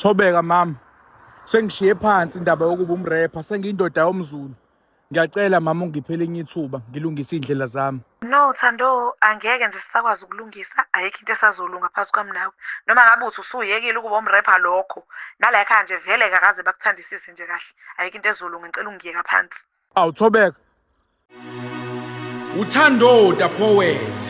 Thobeka mama, sengishiye phansi indaba yokuba umrepha, sengiyindoda yomZulu. Ngiyacela mama ungiphe elinye ithuba ngilungise iy'ndlela zami. No Thando, angeke nje sisakwazi ukulungisa, ayikho into esazolunga phakathi kwami nawe. Noma ngabe uthi usuyekile ukuba umrepha lokho, nala ekhaya nje vele kakaze bakuthandisise nje kahle. Ayikho into ezolunga, ngicela ungiyeka phansi. Awu Thobeka. Uthando the poet.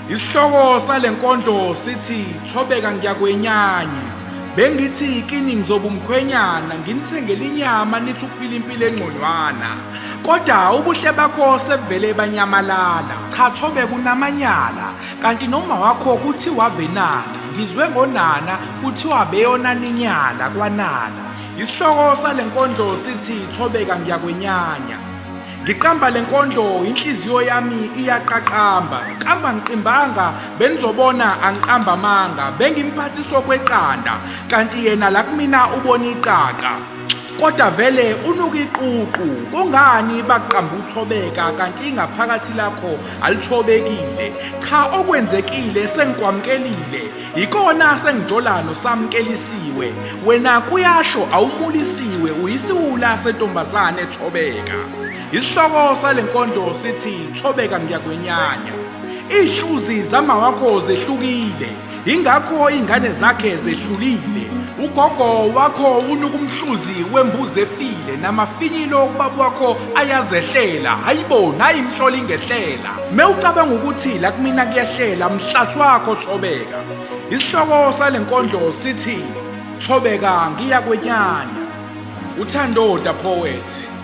Isihloko salenkondlo sithi Thobeka ngiyakwenyanya. Bengithi kini ngizoba umkhwenyana nginithengele inyama nithi ukuphila impilo engconywana. Kodwa ubuhle bakho sebuvele banyamalala. Cha Thobeka unamanyala kanti noma wakho kuthiwa venana. Ngizwe ngonana kuthiwa beyonana inyala kwanala. Isihloko salenkondlo sithi Thobeka ngiyakwenyanya. Ngiqamba lenkondlo inhliziyo yami iyaqaqamba. Qamba ngiqimbanga benizobona angiqamba amanga bengimphathiswa kweqanda kanti yena la kumina ubona iqaqa. Kodwa vele unuka iququ kungani baqamba uThobeka kanti ingaphakathi lakho alithobekile. Cha okwenzekile sengikwamukelile Yikona sengijola noSamkelisiwe wena kuyasho awumulisiwe uyisiwula sentombazane Thobeka. Isihloko salenkondlo sithi Thobeka ngiyakwenyanya. Iy'hluzi zamawakho zehlukile ingakho iy'ngane zakhe zehlulile. Ugogo wakho unuka umhluzi wembuzi efile namafinyilo kubaba wakho ayazehlela hayibo nayi imhlola ingehlela. Mewucabanga ukuthi la kumina kuyehlela mhlathi wakho Thobeka. Isihloko salenkondlo sithi Thobeka ngiyakwenyanya. Uthando the poet.